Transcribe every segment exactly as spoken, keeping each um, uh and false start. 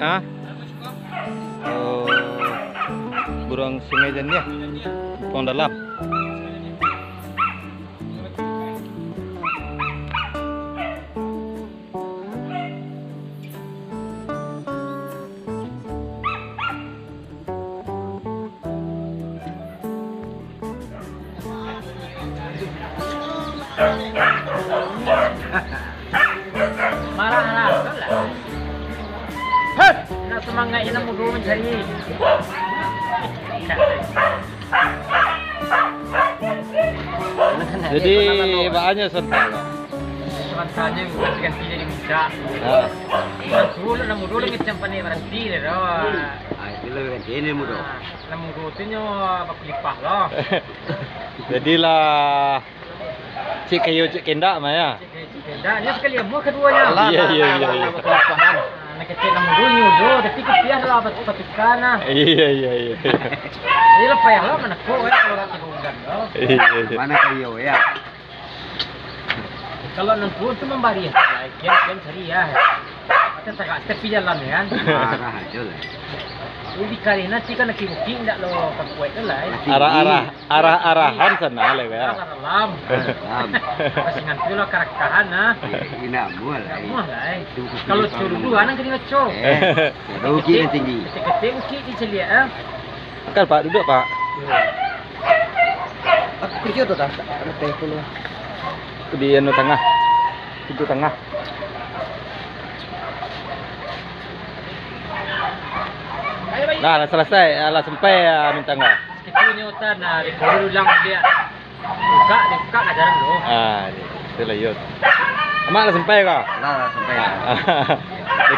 Hah? Oh, buruang Sungai Janiah, buruang dalam. Marah lah, tu lah. Heh! Nak semangat je lah mudo mancari. Jadi, baanyo sontak lah. Sontaknyo ganti-ganti jadi budak. Ha. Suruh lah mudo lah macam pandai baranti dah. Ah, itu lah ganti ni mudo. Ah. Nan mudo tu nyo bakulipah lo. Jadilah cik kayo cik kendak mah ya. Cik kayo cik kendak. Nyo sakali amuah kaduonyo. Alah, iya, iya, iya, iya. Bakulipahan. Ah, nan kecek nan mudo nyo do, tapi kupiah lah patukan lah. Iya, iya, iya. Jadi lah payah lah manakuk ya kalau nak tigo urang tu. Iya, iya. Mana kayo ya? Kalau nan tuo tu mambari, kian-kian cari ya. Macam tagak tepi jalan kan. Arah aja lah. Ubi kali nanti kan laki bukit ndak lo kakuat tu lah. Arah-arah, arah-arahan sana lah ya. Arah dalam. Arah dalam. Pasingan tu lah karakahan nah. Indak muah lah. Indak muah lah. Kalau curu dua nang kena baco. Eh, bukit yang tinggi. Ketik-ketik bukit diceliak ah. Kan, Pak, duduk, Pak. Aku kerja tu dah, tak ada teh pun lah. Di anu tangah. Pintu tangah. Nah, lah selesai, lah sampai, ah, minta enggak. Sekitu nyo tan, nah, dikori ulang dia. Buka, dibuka ka jarang tu. Ah, itulah yo. Amak lah sampai ko? Lah, lah sampai. Ah.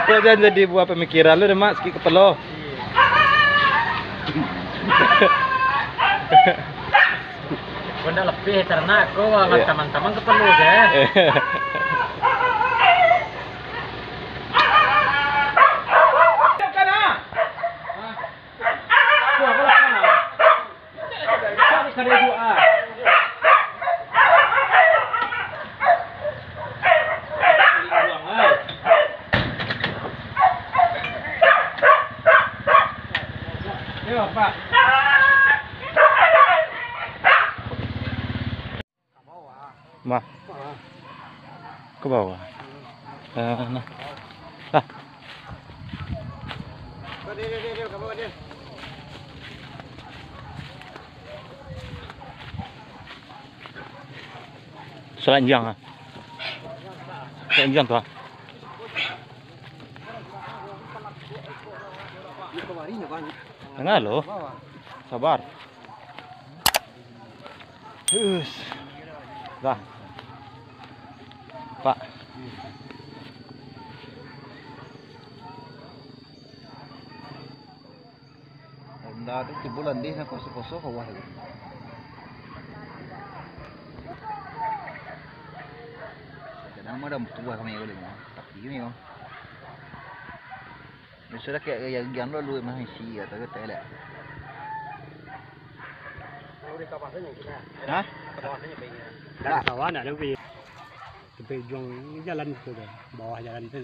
Iko jan jadi buah pamikiran lu deh, Mak, sakik kapalo. Iyo. Ko ndak lapeh taranak ko, lah taman-taman kapalo se. Mah. Ke bawah. Ah, nah. Lah. Salanjang ah. Salanjang tu ah. Tangah lo. Sabar. Us. Dah. Pak. Honda tu tibo landeh nak koso-koso ka bawah tu. Kadang mah dah tuah kami ko limo, tapi kami ko. Biaso dah kayak gaya gian lo lu mah isi atau kata elak. Hah? Dah kawan ada pi. Tapi juang jalan tu dah, bawah jalan tu.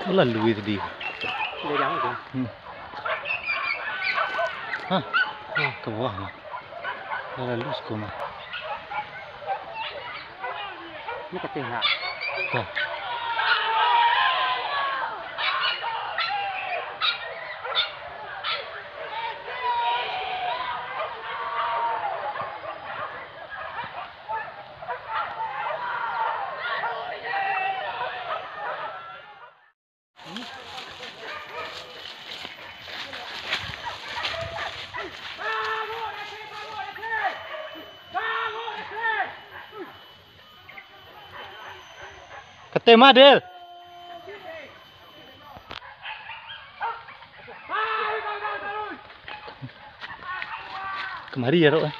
Lalu itu di. Dia jangan tu. Hmm. Hah? Hah, ke bawah ni. Dah lalu siko mah. Ni kateh nak. Tuh. Kateh mah, Del. Kamari ya, Rok, eh.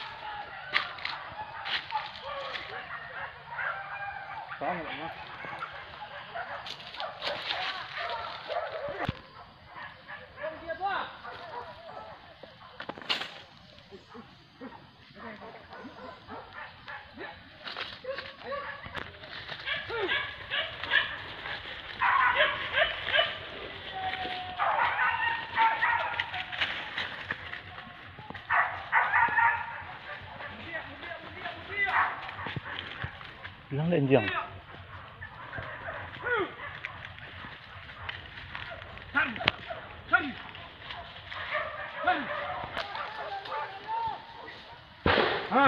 Bilang dek anjiang. Ha.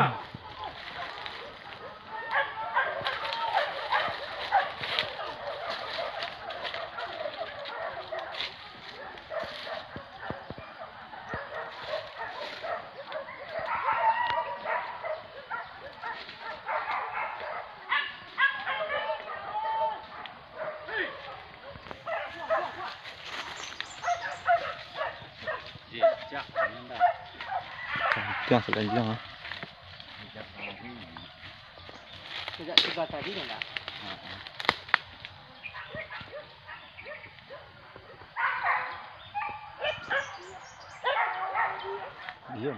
Kencang salanjang ah. Sejak sebelah tadi kan, Kak? Diam.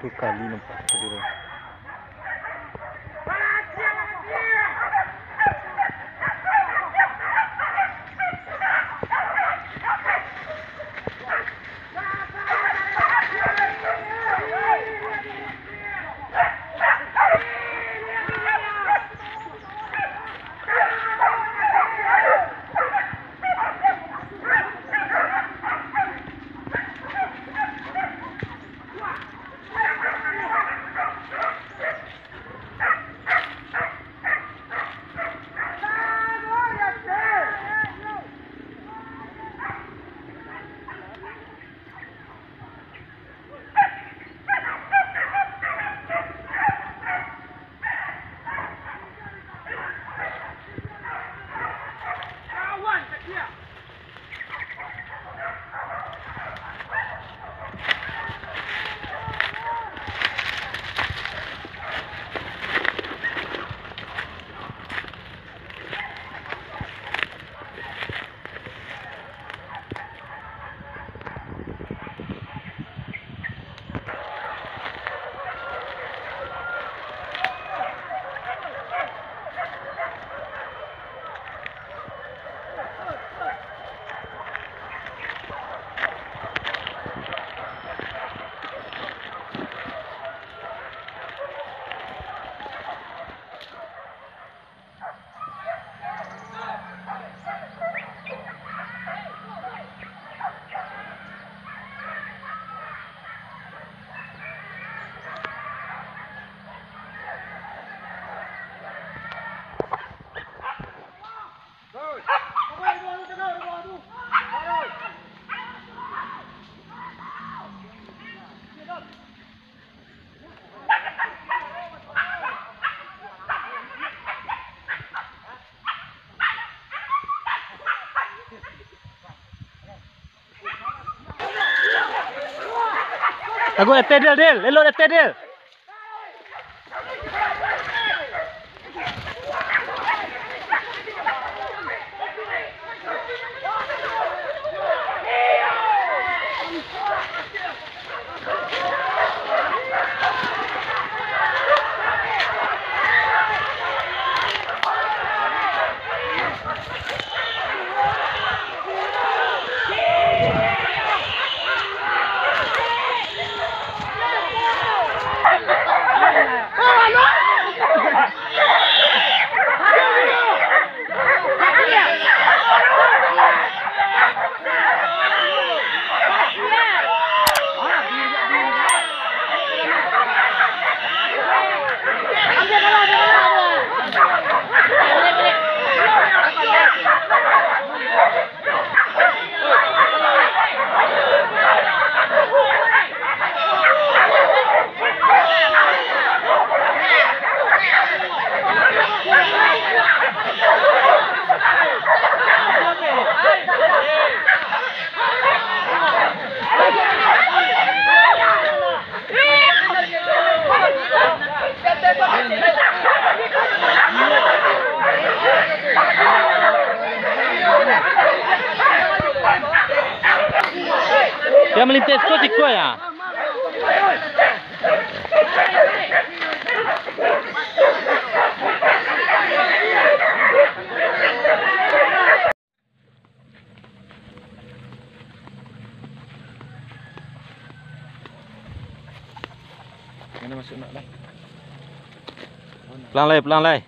Tu kali nampak tadi tu. Jago ateh, Del, Del. Elok ateh, Del. Dia melintas ko siko ya. Mana masuk nak dah? Pelan lai, pelan lai.